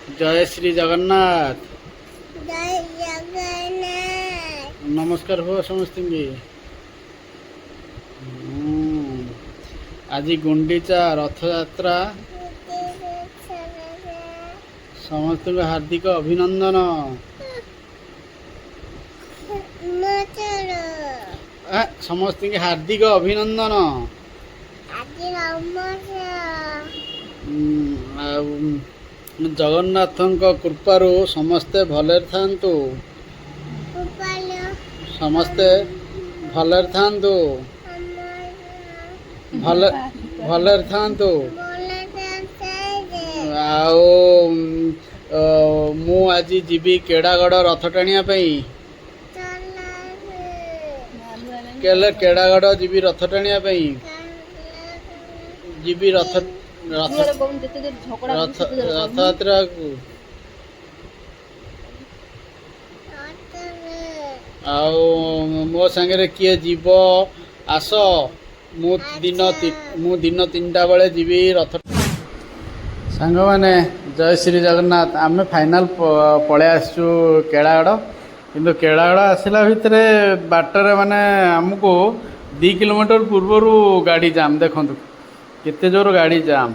ଜୟ ଶ୍ରୀ ଜଗନ୍ନାଥ। ଜୟ ଜଗନ୍ନାଥ। ନମସ୍କାର ହୁଅ ସମସ୍ତଙ୍କୁ। ଆଜି ଗୁଣ୍ଡିଚା ରଥଯାତ୍ରା। ସମସ୍ତଙ୍କୁ ହାର୍ଦ୍ଦିକ ଅଭିନନ୍ଦନ। ସମସ୍ତଙ୍କୁ ହାର୍ଦ୍ଦିକ ଅଭିନନ୍ଦନ। ଆଉ ଜଗନ୍ନାଥଙ୍କ କୃପାରୁ ସମସ୍ତେ ଭଲରେ ଥାଆନ୍ତୁ। ସମସ୍ତେ ଭଲରେ ଥାଆନ୍ତୁ, ଭଲ ଭଲରେ ଥାଆନ୍ତୁ। ଆଉ ମୁଁ ଆଜି ଯିବି କେଡ଼ାଗଡ଼ ରଥ ଟାଣିବା ପାଇଁ। କେଲେ କେଡ଼ାଗଡ଼ ଯିବି ରଥ ଟାଣିବା ପାଇଁ। ଯିବି ରଥ ରଥ ରଥ ରଥଯାତ୍ରାକୁ। ଆଉ ମୋ ସାଙ୍ଗରେ କିଏ ଯିବ? ଆସ। ମୁଁ ଦିନ 3ଟା ବେଳେ ଯିବି ରଥ। ସାଙ୍ଗମାନେ, ଜୟ ଶ୍ରୀ ଜଗନ୍ନାଥ। ଆମେ ଫାଇନାଲ୍ ପଳେଇ ଆସିଛୁ କେଳାଗଡ଼। କିନ୍ତୁ କେଳାଗଡ଼ ଆସିଲା ଭିତରେ ବାଟରେ ମାନେ ଆମକୁ 2 କିଲୋମିଟର ପୂର୍ବରୁ ଗାଡ଼ି ଜାମ୍। ଦେଖନ୍ତୁ କେତେ ଜୋର ଗାଡ଼ି ଜାମ୍।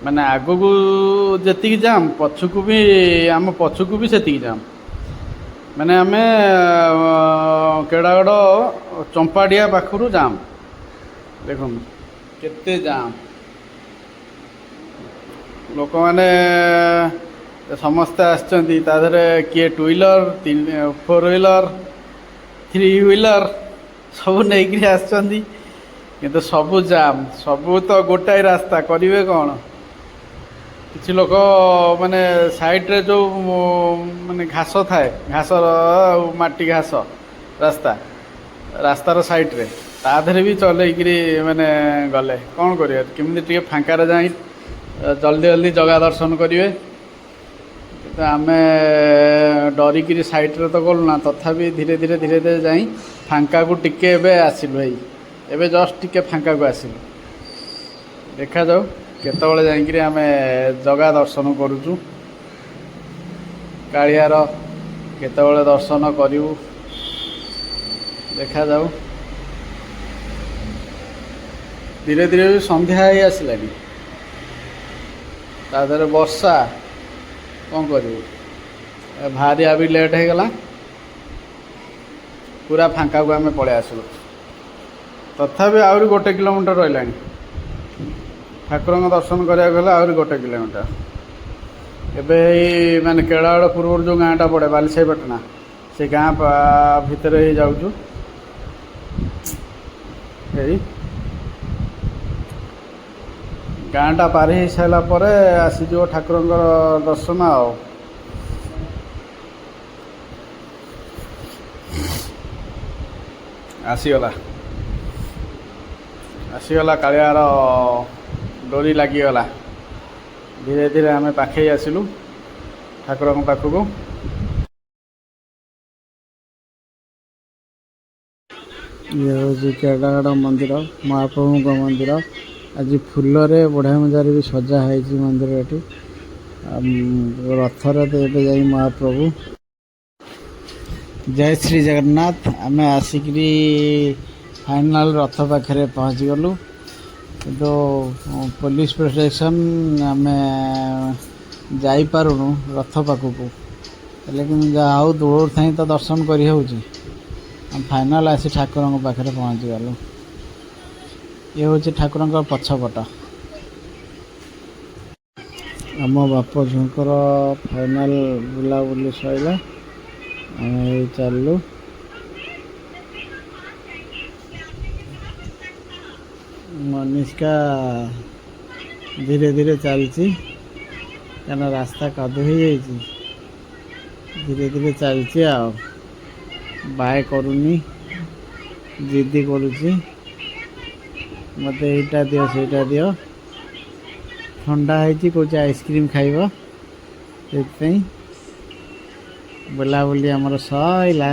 ମାନେ ଆଗକୁ ଯେତିକି ଜାମ୍, ପଛକୁ ବି, ଆମ ପଛକୁ ବି ସେତିକି ଜାମ୍। ମାନେ ଆମେ କେଳାଗଡ଼ ଚମ୍ପାଡ଼ିଆ ପାଖରୁ ଜାମ୍। ଦେଖନ୍ତୁ କେତେ ଜାମ୍। ଲୋକମାନେ ସମସ୍ତେ ଆସିଛନ୍ତି। ତା ଦେହରେ କିଏ ଟୁ ହ୍ୱିଲର, ତିନି, ଫୋର୍ ହ୍ୱିଲର, ଥ୍ରୀ ହ୍ୱିଲର ସବୁ ନେଇକିରି ଆସିଛନ୍ତି। କିନ୍ତୁ ସବୁ ଜାମ୍। ସବୁ ତ ଗୋଟାଏ ରାସ୍ତା, କରିବେ କ'ଣ? କିଛି ଲୋକ ମାନେ ସାଇଡ଼ରେ ଯେଉଁ ମାନେ ଘାସ ଥାଏ, ଘାସ ଆଉ ମାଟି, ଘାସ ରାସ୍ତା, ରାସ୍ତାର ସାଇଡ଼ରେ, ତା ଦେହରେ ବି ଚଲେଇକିରି ମାନେ ଗଲେ। କ'ଣ କରିବେ? କେମିତି ଟିକେ ଫାଙ୍କାରେ ଯାଇ ଜଲ୍ଦି ଜଲ୍ଦି ଜଗା ଦର୍ଶନ କରିବେ। କିନ୍ତୁ ଆମେ ଡରିକିରି ସାଇଡ଼ରେ ତ ଗଲୁ ନା, ତଥାପି ଧୀରେ ଧୀରେ ଧୀରେ ଧୀରେ ଯାଇ ଫାଙ୍କାକୁ ଟିକେ ଏବେ ଆସିଲୁ। ଏଇ ଏବେ ଜଷ୍ଟ ଟିକେ ଫାଙ୍କାକୁ ଆସିଲୁ। ଦେଖାଯାଉ କେତେବେଳେ ଯାଇକିରି ଆମେ ଜଗା ଦର୍ଶନ କରୁଛୁ। କାଳିଆର କେତେବେଳେ ଦର୍ଶନ କରିବୁ, ଦେଖାଯାଉ। ଧୀରେ ଧୀରେ ବି ସନ୍ଧ୍ୟା ହେଇ ଆସିଲାଣି। ତା ଦେହରେ ବର୍ଷା, କ'ଣ କରିବୁ? ବାହାରିବା ବି ଲେଟ୍ ହେଇଗଲା। ପୁରା ଫାଙ୍କାକୁ ଆମେ ପଳେଇ ଆସିଲୁ। ତଥାପି ଆହୁରି 1 କିଲୋମିଟର ରହିଲାଣି। ଠାକୁରଙ୍କ ଦର୍ଶନ କରିବାକୁ ହେଲେ ଆହୁରି 1 କିଲୋମିଟର। ଏବେ ଏଇ ମାନେ କେଳାଗଡ଼ ପୂର୍ବରୁ ଯେଉଁ ଗାଁଟା ପଡ଼େ, ବାଲିସାହିପାଟଣା, ସେ ଗାଁ ଭିତରେ ହେଇ ଯାଉଛୁ। ଏଇ ଗାଁଟା ପାରି ହେଇସାରିଲା ପରେ ଆସିଯିବ ଠାକୁରଙ୍କର ଦର୍ଶନ। ଆଉ ଆସିଗଲା, ଆସିଗଲା, କାଳିଆର ଡୋରି ଲାଗିଗଲା। ଧୀରେ ଧୀରେ ଆମେ ପାଖେଇ ଆସିଲୁ ଠାକୁରଙ୍କ ପାଖକୁ। ଇଏ ହେଉଛି କେଦାରଗଡ଼ ମନ୍ଦିର, ମହାପ୍ରଭୁଙ୍କ ମନ୍ଦିର। ଆଜି ଫୁଲରେ ବଢ଼ିଆ ମଜାରେ ବି ସଜା ହେଇଛି ମନ୍ଦିରଟି। ରଥରେ ତ ଏବେ ଯାଇ ମହାପ୍ରଭୁ। ଜୟ ଶ୍ରୀ ଜଗନ୍ନାଥ। ଆମେ ଆସିକିରି ଫାଇନାଲ୍ ରଥ ପାଖରେ ପହଞ୍ଚିଗଲୁ। କିନ୍ତୁ ପୋଲିସ ପ୍ରୋଟେକ୍ସନ୍, ଆମେ ଯାଇପାରୁନୁ ରଥ ପାଖକୁ। ହେଲେ କିନ୍ତୁ ଯାହା ହଉ, ଦୂରରୁ ଥାଇ ତ ଦର୍ଶନ କରି ହେଉଛି। ଆମେ ଫାଇନାଲ୍ ଆସି ଠାକୁରଙ୍କ ପାଖରେ ପହଞ୍ଚିଗଲୁ। ଇଏ ହେଉଛି ଠାକୁରଙ୍କ ପଛପଟ। ଆମ ବାପ ଝିଅଙ୍କର ଫାଇନାଲ୍ ବୁଲାବୁଲି ସଇଲା। ଆମେ ଏଇ ଚାଲିଲୁ। ମନିଷ୍କା ଧୀରେ ଧୀରେ ଚାଲିଛି, କାରଣ ରାସ୍ତା କାଦୁଅ ହେଇଯାଇଛି। ଧୀରେ ଧୀରେ ଚାଲିଛି ଆଉ ବାଏ କରୁନି, ଜିଦି କରୁଛି, ମୋତେ ଏଇଟା ଦିଅ, ସେଇଟା ଦିଅ। ଥଣ୍ଡା ହେଇଛି, କହୁଛି ଆଇସ୍କ୍ରିମ୍ ଖାଇବ। ସେଥିପାଇଁ ବୁଲାବୁଲି ଆମର ସଇଲା।